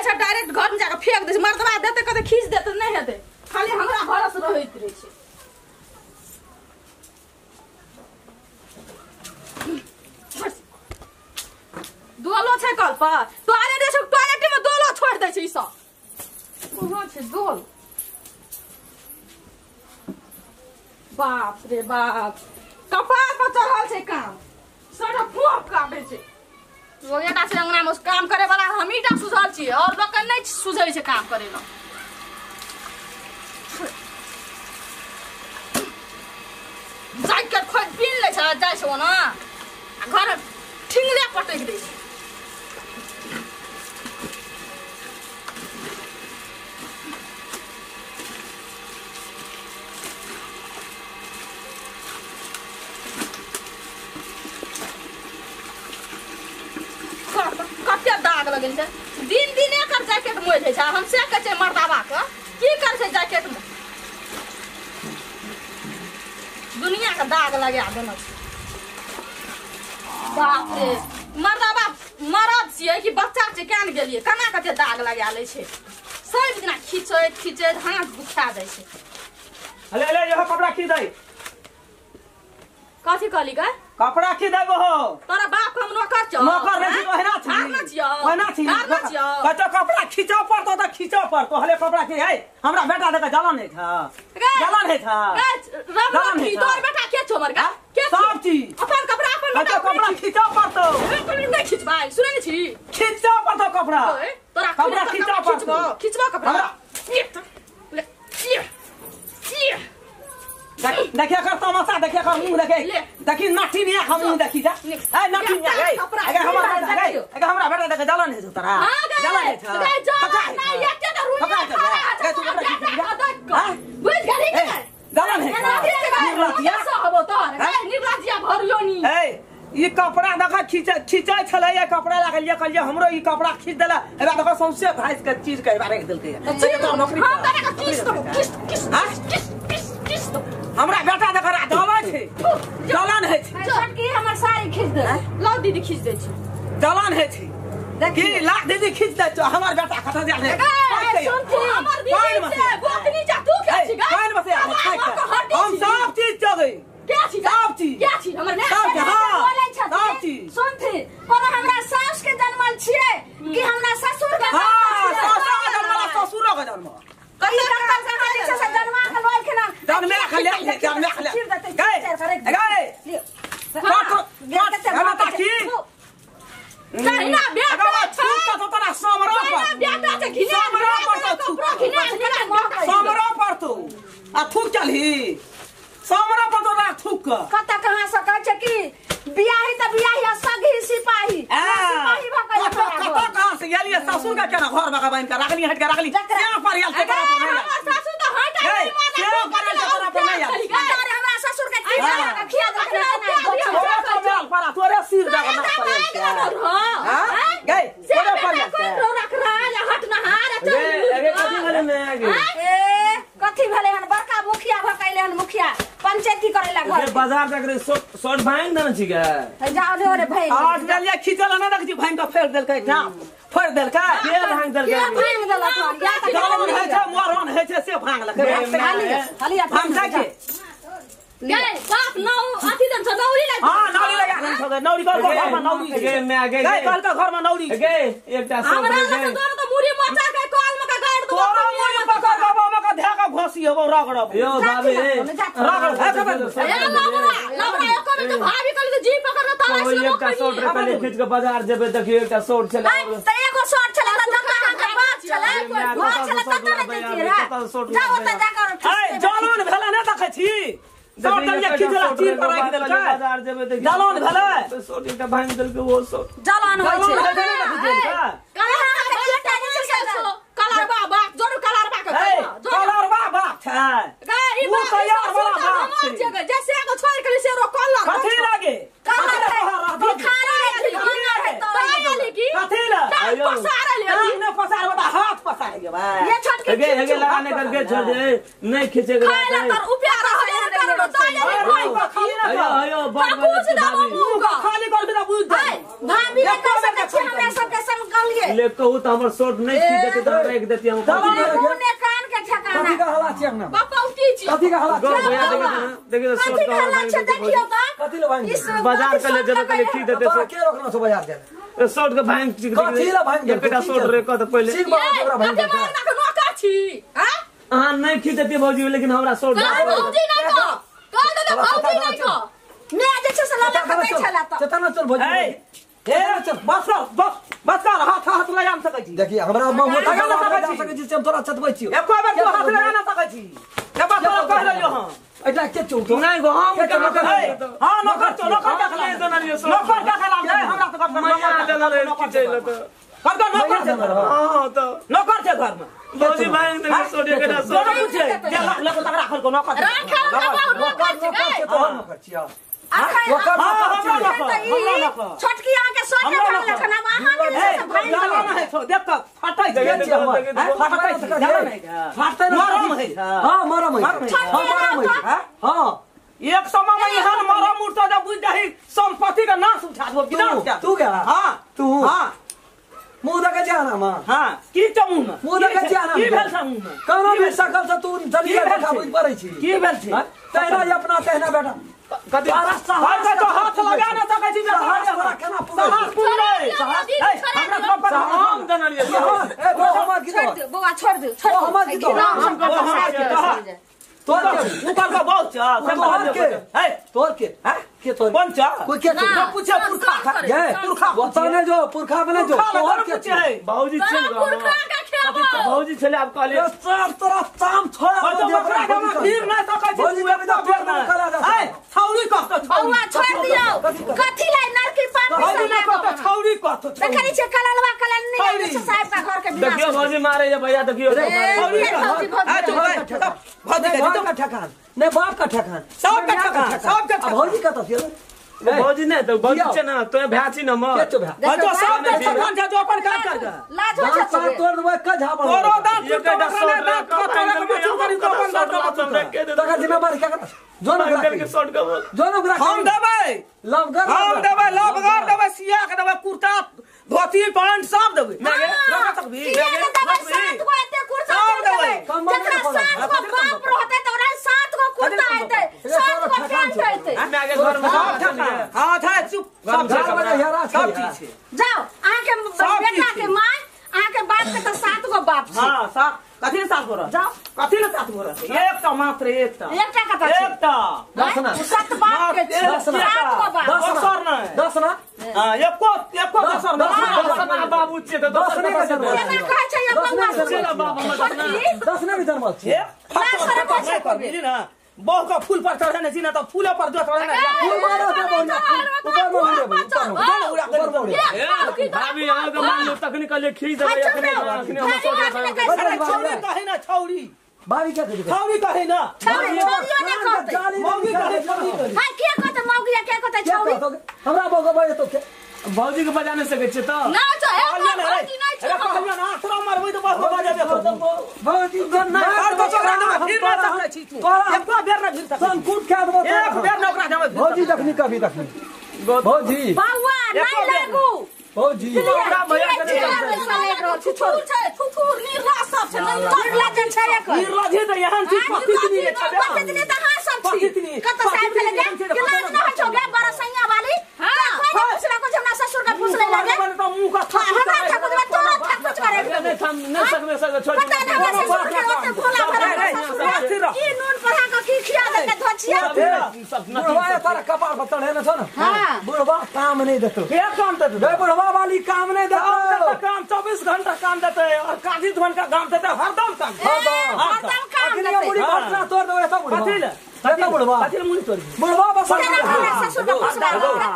लै छै डायरेक्ट घर में जाके फेंक दै छै। मर्दबा देतै कते खींच देतै नहि हेतै, खाली हमरा भरोस रहैत रहै छै। दोलो छै कल पर टॉयलेट छै, टॉयलेट में दोलो छोड़ दै छै ई सब। कहाँ छै दोल? बाप रे बाप, कपार पर चढ़ल छै काम, सड़ा फोप काटे छै। लोग एकटा छै अंगना में काम करे वाला, हमही टा सुझल छियै और लोग के नहीं सुझै छै काम करे ला। जैकेट खोज पिन लै छै, जाइ छै ओना आ घर ठिंगले पटकि दै छै। कते दाग लगल छै, दिन दिन एकर जैकेट मोहि दै छै। हम से कहै छै मर्दाबा के की कर छै जैकेट में, दुनिया के दाग लगा देने छै। बाप रे, मर्दाबा मरद छियै कि बच्चा छै, केना गेलियै केना कते दाग लगा लै छै। सब दिना खींचैत खींचैत हाथ दुखा जाइ छै। अले अले यो कपड़ा खींच दे। कथी कहली गे? कपड़ा खींच देबो हो। तोरा बाप हम नौकर छौ। नौकर नहीं ओहना छी, ओहना छी। कतो कपड़ा खींचो पड़तो त खींचो पड़तो। हले कपड़ा खींच है, हमरा बेटा देख जलन है था, जलन है था। रब तोर बेटा के छौ हमर गा के सब चीज अपन कपड़ा अपन बेटा कपड़ा खींचो पड़तो। नहीं खींचबाई, सुनै नै छी? खींचो पड़तो कपड़ा, तोरा कपड़ा खींचो पड़तो। खींचबो कपड़ा ले ये देखिए कर तमाशा, देखिए कर मुंह, देखे देखी नाठी नहीं हम मुंह देखी जा। ए नाठी नहीं ए अगर हमरा अगर हमरा बेटा देखे जलन है तोरा, जलन है नहीं एकटे त रुइया खा तू कपड़ा खींच जा, बुझ गेली के जलन है निर्लज्जिया हबो तोर निर्लज्जिया भरलो नी। ए ई कपड़ा देखा खींच खींचै छलै, ये कपड़ा लागलिए कहलिए हमरो ई कपड़ा खींच देला। एबा देखो सौंसे भाइस के चीज के बारे देलकै। नौकरी हम तोरा के किस देबो, किस किस किस किस किस हमरा बेटा देख जलन छै, जलन है छै। छोटकी हमर साड़ी खींच दे। लाउ दीदी खींच दै छी, जलन है छै की ला दीदी खींच दे। हमर बेटा कत जा रे हमर दीदी से गोतनी जा तू के छी कान बसे हम सब चीज चगै के छी, सब चीज के छी हमर सब हां बोलै छथि सब चीज। सुनथि कोनो हमरा सास के जन्मल छियै कि हमरा ससुर के? हां ससुर के जन्मल, ससुर के जन्मल कहियो रखल से हाली से जन्मा के लोल ना जन्मे खले जन्मे खले गए गए कट कट हम ताकी कहिना बेटा छू त तोरा समरो पर बेटा से घिने समरो पर तो समरो पर तू आ थूक चलही समरो पर तोरा थूक कत कहां से कहै छै कि बियाही त बियाही आ सगी सिपाही सिपाही भ गइल। कत कहां से गेलिए ससुर के केना घर में बांध के राखली, हट के राखली से पर आयल से हमर सासु त हट नहीं माना से पर आयल तोरा पर नहीं आयल। अरे हमरा ससुर के खिया खिया तोरे पर तोरे सिर जगह पर हां गए तोरे पर कोन रो रख रहा हट नहार चल। अरे कथि भेलै में आगे? ए कथि भेलै हन? बड़का मुखिया भ गइले हन, मुखिया पंचायती करे ला घर बाजार जाकर शर्ट भांग देने छी गे। जाओ रे रे भाई आज देलिए खींचल ना देख छी भांग के फेर देलकै ना फोड़ देलकै के भांग देलकै के भांग देलक या त जलन है छै मरन है छै से भांग लकै खाली खाली भांग छै के गए बाप नौ अथी दन छ नौरी लग हां नौरी लगा देन छ नौरी कर घर में नौरी गे मैं आगे गए कल के घर में नौरी गे एकटा शर्ट हमरा लग दोनो त मुरी मचा के कॉल में का गाड़ दो तोरा मुरी पकड़ के बाबा का ध्याका घोसी होबो रगड़ब यो बाबे रगड़ है ए लबरा लबरा एको में तो भाभी कहली जी पकड़ के ताला से एकटा शर्ट रे पहिले खींच के बाजार जेबे देखियो एकटा शर्ट छले त एगो शर्ट छले त जता के बात छले घर छले तत नै देती रे जाओ त जाकर ए जलन भेला नै देखै छी शर्ट देलिए खींचला चीर पर राखि देलकै बाजार जेबे देखियो जलन भेलै शर्ट एकटा भांग देलकै ओ शर्ट जलन होइ छै कलरबा बाप जोरू कलरबा के कलरबा बाप छै ई बाप वाला बाप छै जैसे एगो छोड़ के से रो कलर कथि लागे कलर है भिखारी है है तो कथि ला पसारल है ने पसार बता हाथ पसार के भाई ये छोटकी गे हेगे लगाने करके छोड़ दे नहीं खींचेगा खाइला तर उपया रहले कर दो खाली ना अयो अयो बाबू खाली कर बिना बुझ दे भाभी ने कर सकै छी हमरा सबके संग कहलिए छियै। ले कहू त हमर शर्ट नहीं खींच देते त राख देती हम। मुंह कान के ठिकाना। कथी का हला छियै अंगना? बपौती छी। कथी का हला गो भैया देखि देखि शर्ट कथी का हला छै देखियौ त। कथी ले भांग बाजार के ले जेबे कले खींच देते। तोरा के रोकना छौ बाजार जाय? शर्ट के भांग कथी ले भांग? एकटा शर्ट रे कह त पहिले सिंह बाबा ओकरा भांग कथी मारना के नौकर छी? हां अहाँ नहीं खींच देती भौजी लेकिन हमरा शर्ट भौजी नहीं कह कह दे भौजी नहीं कह। मैं जे छै से लला खतै छला त। चेतना चल भौजी। ए बस बस बस कर हाथ हाथ लगा न सकै छी। देखिए हमरा मुंह लगा न सकै छी, हम तोरा चतबै छी। एको बेर तू हाथ लगा न सकै छी। के बात तोरा कह रहलियो हम। एटा के चौ तो नहीं गो हम के नौकर हां नौकर चौ नौकर के खिलाफ नौकर के खिलाफ नहीं हमरा त गप नौकर छै कर दो नौकर छै। हां त नौकर छै घर में भौजी भांग दे शर्ट एकटा शर्ट पूछे जे लग लग राखल को नौकर राखल को नौकर छै तोहर नौकर छियै। छोटकी अहाँ के शर्ट भांग लखन अब अहाँ के जे छै भांग ना है छौ देख क फटै छै फटै छै फटै मरम है। हां मरम है। मरम है। हां एक समय में एहन मरम उठतो जब बुझ जाही संपत्ति का नाश उठा देबो विनाश। तू गेला? हां तू हां मुंह दके जाना मां। हां की छ मुंह में? मुंह दके जाना की भेल छ मुंह में? कोनो भी सकल से तू जल्दी देखा बुझ पड़ै छी। की भेल छै? तहना अपना तहना बेटा कथी साहस तो हाथ लगा ना सकै छी। साहस केना पूरे साहस पूरे हमरा सब पर हम दनलियै। ए तो हमर की छोड़ दे बौआ छोड़ दे छोड़ हमर की हम तोर के ऊपर का बहुत छ से तोहर के है तोर के हैं के तोर कौन छ कोई के पूछे पुरखा ये पुरखा बताने जो पुरखा बने जो तोहर के पूछे है भौजी चल पुरखा के खेबो भौजी छले आप कहलिए सर तोरा चाम छोड़ा दे ओकरा के फिर ना सकै छी। भौजी कभी तो फेर ना करा जा ए छौरी कहत बौआ छोड़ दियौ कथी लै नरकी पापी भौजी ना कहत छौरी कहत। देखै छी कललवा कलल नहीं छै साहब का घर के विनाश। देखियो भौजी मारे जे भैया देखियो छौरी कहत। ए चुप भौजी बाप का ठकान नहीं बाप का ठकान सब का ठकान सब का ठकान। भौजी का तो भौजी नहीं तो भौजी छै ना तो भ्या छी न म के तो भ्या तो सब के ठकान छै जो अपन काज कर के लाज हो छै तोड़ तोड़ देबै क झापड़ तोरो दांत एकटा शर्ट तोरा के चुप करी तो अपन दांत तोरा जिम्मेदारी के कर जो न ओकरा के शर्ट के बोल जो न ओकरा हम देबै लवगर हम देबै लवगर देबै सिया के देबै कुर्ता धोती पैंट सब देबै। रख तक भी देबै 7 गो एते कुर्ता देबै जकरा 7 गो बाप रहतै त ओकरा 7 गो कुर्ता एतै 7 गो पैंट एतै। हम आगे घर में हां था चुप सब सब चीज छै। जाओ अहाँ के बेटा के मां अहाँ के बाप के त 7 गो बाप छै। हां 7 कथी ले 7 गो रह जाओ कथी ले 7 गो रह एकटा मात्र एकटा एकटा कथा छै एकटा दस ना 7 बाप के 7 गो बाप दोसर नै 10 ना हां एको एको दोसर दस ना बाबू छै त दस ने के जन्म केना कहै छै अपन बाप दस ने के जन्म छै बुझली ना बहु का फूल पर चढ़े नहीं छी ना त फूल पर जो चढ़े ना फूल मारो त बहु ऊपर में उड़े ऊपर में उड़े। भाभी अहाँ के मान लो तखनी कहलिए खींच देबै अखने अखने हम सोच छौरी कहे ना छौरी भाभी क्या कहै छौरी कहे ना छौरी छौरियो नै कहतै मौगी कहे छौरी हां के कहतै मौगी के कहतै छौरी हमरा बहु के तो भौजी के बजा नहीं सकै छियै त ना छ ए भौजी नै छ अरे कहलियो ना तोरा मारबै त बहु बजा देतो भौजी ना और तो ओकरा ना फिर ना सकै छी तू एको बेर ना फिर सकै संकुट खा देबो एक बेर ना ओकरा जामे भौजी जखनी कभी तखनी भौजी बौआ नहीं लागू भौजी ओकरा भैया के थुथुर छै थुथुर निर्लाज सब छै निर्लाज छै एकर निर्लाज त एहन चीज पतितनी छै पतितनी त हां सब छी कत साहब के लगे कि लाज न होइ छौ गे बड़ा सैया वाली हां कोई न पूछला को हमरा ससुर के पूछले लगे त मुंह का हमरा ठाकुर में तोरा ठाकुर करे नहीं थम नहीं सकबे सर छोड़ पता न हमरा ससुर के ओते भोला भरा ससुर की नून पढ़ा के की खिया दे के धोछिया बुढ़वा तारा कपार पर चढ़े न छौ न। बुढ़वा काम नहीं देतो के काम देतो रे बुढ़वा वाली काम नहीं देतो काम 24 घंटा काम देते और काजी धोन का काम देते हरदम काम हरदम काम देते मुड़ी भरना तोड़ देबे सब बुढ़वा कथी ले कथी बुढ़वा कथी ले मुड़ी तोड़ बुढ़वा बस ससुर के पूछला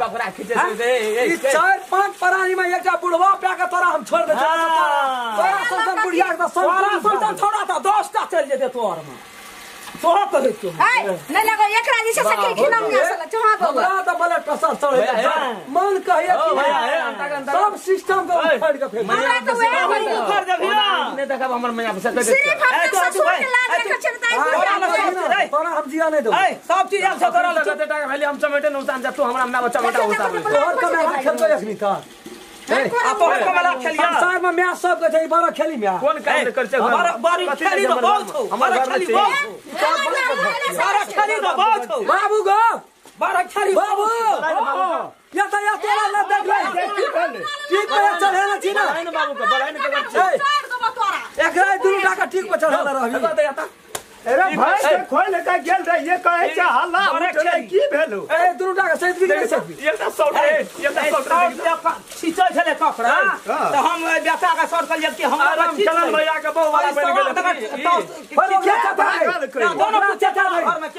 कपड़ा खींचे दे ई 4-5 प्राणी में एकटा बुढ़वा प्या के तोरा हम छोड़ दे तोरा संतन बुढ़िया के संतन छोड़ा त 10 टा चल जेते तोहर में तोहर कहै छौ ए नहीं लगो एकरा जे छै से खिलम नै असला चोहा बौआ हमरा त ब्लड प्रेशर चढ़े मन कहैया कि सब सिस्टम के उखाड़ के फेंक हमरा त वएह होई उखाड़ देबी ना नहीं देखब हमर मैया से कह सिर्फ अपना ससुर के लाज रखे छै त तोरा हम जिया नहीं देबो ए सब चीज आल छ तोरा लगे टाका भेली हम चमेटे न उतार जा तू हमरा ना चमेटा उतार तोहर कमे खेलतो अखनी त आ तोहर कमला खेलिया संसार में म्या सब के छै बड़ा खेली म्या कोन काम कर छै बड़ी खेली तो बहुत हो बड़ा खेली बहुत बड़ा खेली तो बहुत हो बाबू गो बड़ा खेली बाबू या त या तोरा न देख ले ठीक पे चढ़ेला छी ना बाबू के बड़ाई न कर एकरा दुनू टाका ठीक पे चढ़ेला रहबी अरे भाई के खोल के गेल रहे ये कहे छै हल्ला उठले की भेलो ए दुनू टाका सहित भी नहीं सकबी एकटा शॉर्ट रे एकटा शॉर्ट रे छिचै छले कपड़ा त हम बेटा के शॉर्ट कलिए कि हमरा आराम चलल भैया के बहु वाला बन गेल दोनों चाचा घर में